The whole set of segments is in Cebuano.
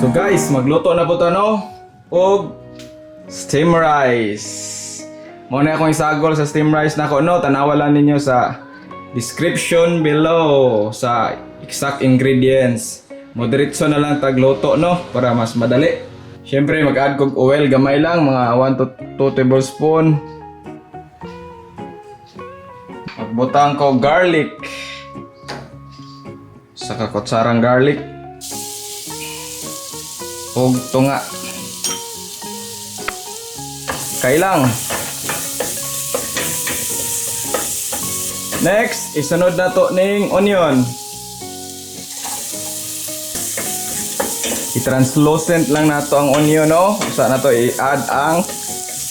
So guys, magluto na po ta, no, og steam rice. Mao na akong isagol sa steam rice nako, no. Tanawa lang ninyo sa description below sa exact ingredients. Modiretso na lang tagluto, no, para mas madali. Siyempre mag-add kog oil, gamay lang, mga 1 to 2 tablespoon. Magbutang ko garlic. Sa kutsarang garlic. Og tunga. Kailang. Next, isunod na to ning onion. I-translucent lang nato ang onion, no. Usa na to i-add ang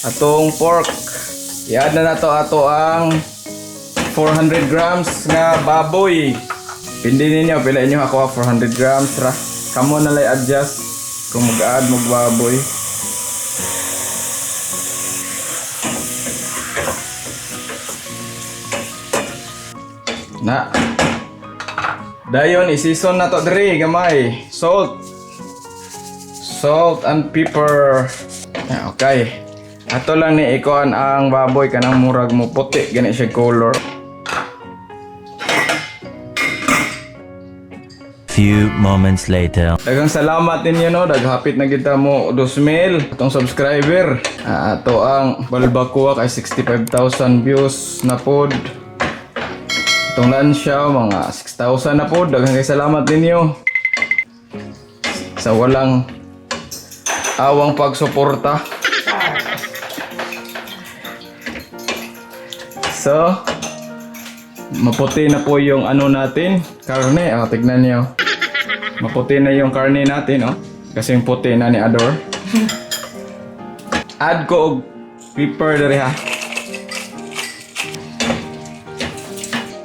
atong pork. I-add na nato ato ang 400 grams nga baboy. Pindi ninyo pila inyo ako 400 grams ra. Kamo na lay adjust kung mag-add mo baboy. Na. Dayon i-season na to diri gamay. Salt. Salt and pepper. Ah, okay. Ato lang ni ikuan ang baboy kanang murag mo puti gani siya color. Few moments later. Daghang salamat ninyo, no, daghapit na kita mo 2,000 atong subscriber. Ah, ato ang Balbacoa kay 65,000 views na pod. Atong Lansyaw mga 6,000 na pod. Daghang kay salamat ninyo sa walang awang pagsuporta. So, maputi na po yung ano natin, karne. Ah, tignan niyo. Maputi na yung karne natin, oh. Kasi yung puti na ni Ador. Add ko og pepper diri ha.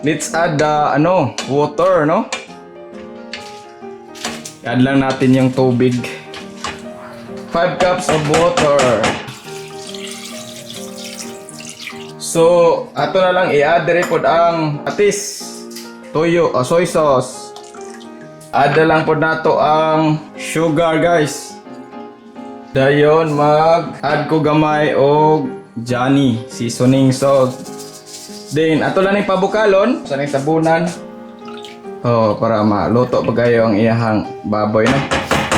Let's add the ano, water, no? Add lang natin yung tubig. 5 cups of water. So, ato na lang i-add diri pod ang atis, toyo, o soy sauce. Add na lang pod nato ang sugar, guys. Dayon mag-add ko gamay og Johnny seasoning salt. Then ato lang ning pabukalon sa ning tabunan. Oh, para maluto pa kayo ang iyahang baboy, no.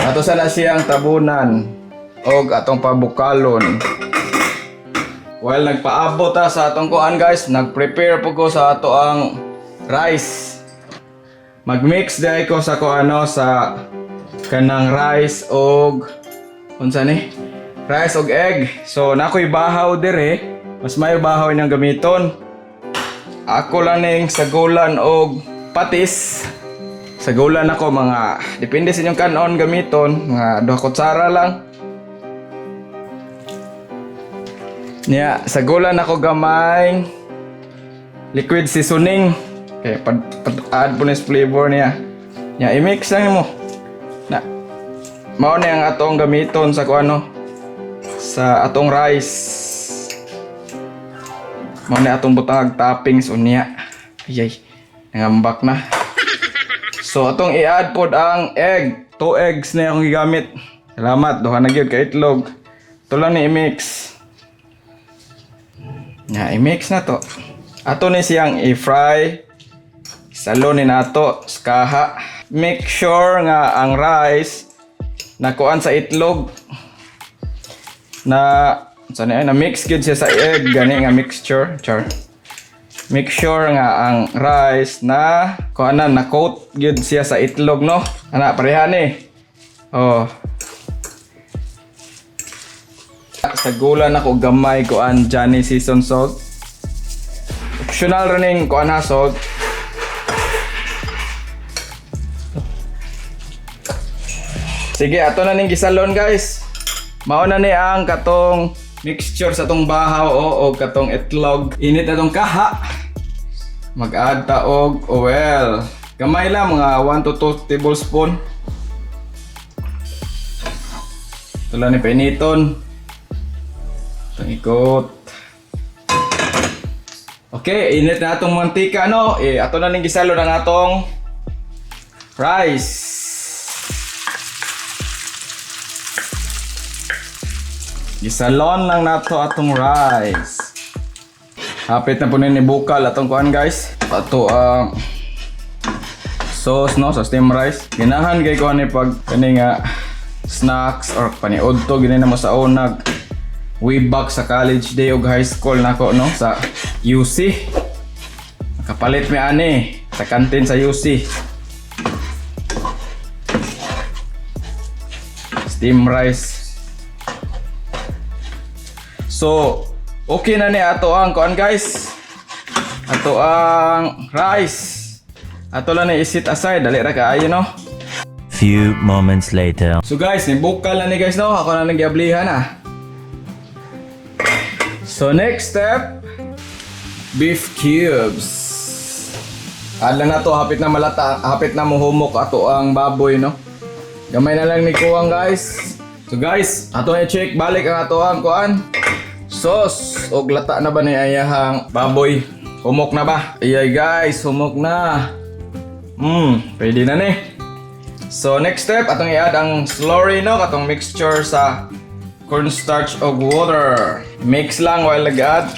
Ato sana siyang tabunan og atong pabukalon. While nagpaabot ta sa atong kuan guys, nag-prepare po ko sa ato ang rice. Mag-mix dahil ko sa kuano sa kanang rice og unsa ni? Rice og egg. So nakoy bahaw dire, mas mayo bahaw niyang gamiton. Ako lang ning sagulan og patis. Sagulan ako mga depende sa inyong kanon gamiton, mga duha kutsara lang. Nya, sagulan ako gamay liquid seasoning. Kaya pad, pad add po ni flavor niya. Nya, i-mix lang mo. Na. Mao ni ang atong gamiton sa kuano sa atong rice. Mao ni atong butang toppings unya. Ayay, nangambak na. So atong i-add pod ang egg. Two eggs na akong gigamit. Salamat, duha na gyud ka itlog. Ito lang ni i-mix. Nga, i-mix na to. Ato ni siyang i-fry. Salo ni nato skaha. Make sure nga ang rice nakuan sa itlog na sa na mix gyud siya sa egg gani nga mixture char. Make sure nga ang rice na kuan na na coat gyud siya sa itlog, no. Ana pareha ni. Oh. Sa gula na ko gamay kuan Johnny season salt. Optional ra ning kuan ha salt. Sige, ato na ning gisalon guys. Mao na ni ang katong mixture sa atong bahaw o katong itlog. Init atong kaha. Mag-add ta og oil. Gamay lang mga 1 to 2 tablespoon. Ito lang ni painiton. Itong ikot. Okay, init na atong mantika, no. Eh, ato na ning gisalon ang atong rice. Gisalon lang nato atong rice. Hapit na po ni bukal atong kuan, guys. Ato ang sauce, no, sa steam rice. Ganahan kay ko ani pag kani nga snacks or paniudto gini na mo sa unag way back sa college day ug high school nako, no, sa UC. Nakapalit mi ani sa kantin sa UC. Steam rice. So, okay na ni ato ang kuan, guys. Ato ang rice. Ato lang ni i-set aside, dali ra kaayo, no. Few moments later. So guys, ni bukal na ni, guys, no. Ako na lang giablihan ah. So next step, beef cubes. Add lang na to, hapit na malata, hapit na muhumok ato ang baboy, no. Gamay na lang ni kuwang, guys. So guys, ato na check balik ang ato ang kuan. Sauce og lata na ba ni ayahang baboy? Humok na ba? Iyay guys, humok na. Pwede na ni. So next step, atong i-add ang slurry, no, katong mixture sa cornstarch og water. Mix lang while nag-add.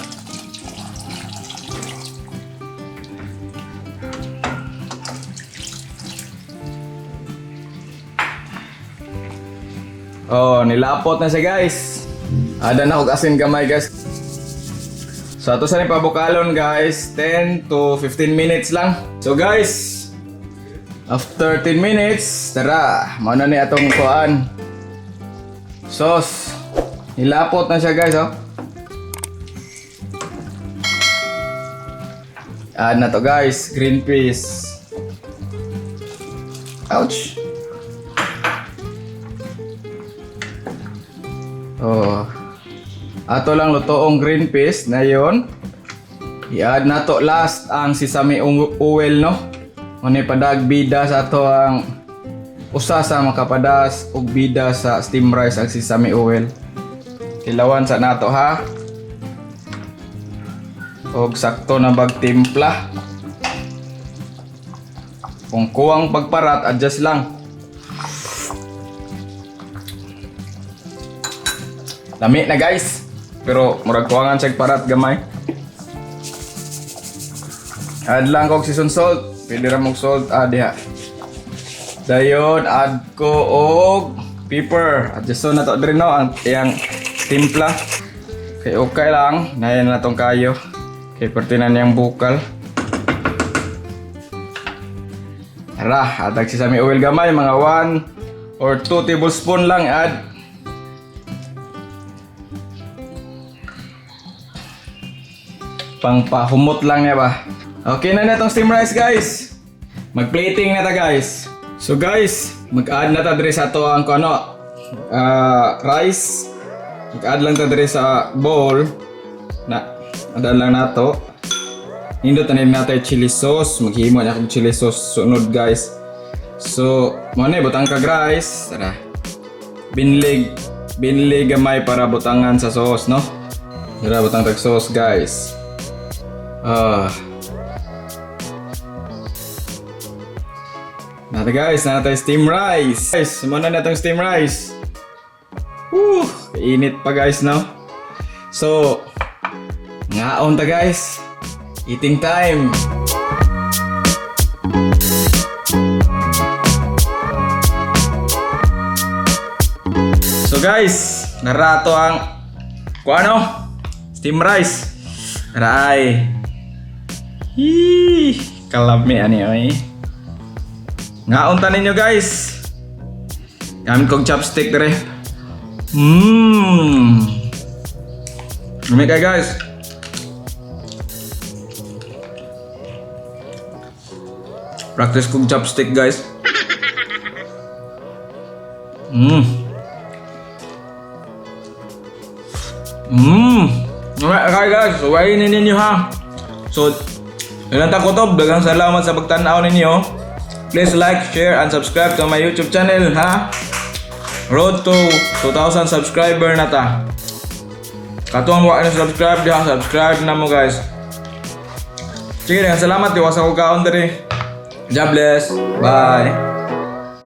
Oh, nilapot na siya, guys. Ada na og asin gamay, guys. So ato sa ni pabukalon, guys, 10 to 15 minutes lang. So guys, after 10 minutes, tara, mao na ni atong kuan. Sauce. Nilapot na siya, guys, oh. Add na to, guys, green peas. Ouch. Oh. Ato lang lutoong green peas na yon. I-add na to last ang sesame oil, no. Muna padag bida sa ato ang usa sa makapadas og bida sa steam rice ang sesame oil. Tilawan sa nato ha. Og sakto na bag timpla. Kung kuwang pagparat, adjust lang. Lami na, guys. Pero murag kuwangan siya parat gamay. Add lang kog season salt. Pwede ra mong salt ah diha. Dayon add ko og pepper. Adjust na to diri, no, ang iyang timpla. Kay okay lang, nayan na tong kayo. Kay perti na niyang bukal. Tara, add sesame oil gamay, mga 1 or 2 tablespoon lang add. Pangpahumot lang niya ba. Okay na na itong steam rice, guys. Mag-plating na ta, guys. So guys, mag-add na ta diri sa ato ang kuno rice. Mag-add lang ta diri sa bowl. Na, add lang nato. Nindot na natin chili sauce. Maghimo na akong chili sauce sunod, guys. So, mo na butang kag rice. Tara. Binlig, binlig gamay para butangan sa sauce, no? Tara, butang tag sauce, guys. Ah. Nata guys, nata steam rice. Guys, muna na itong steam rice. Woo, init pa, guys, no? So, ngaon ta, guys. Eating time. So guys, narato ang kuano? Steam rice. Aray. Hee, kalami ani oy. Ngaon ta ninyo, guys. Gamit kog chopstick dire. Lami kay, guys. Practice kog chopstick, guys. Alright, okay guys, so ni ninyo ha. So, ilang ta kutob, daghang salamat sa pagtanaw ninyo. Please like, share, and subscribe to my YouTube channel ha. Road to 2,000 subscriber na ta. Katong wa na subscribe diha, subscribe na mo, guys. Sige, daghang salamat, iwasa ko kaon diri. God bless. Bye.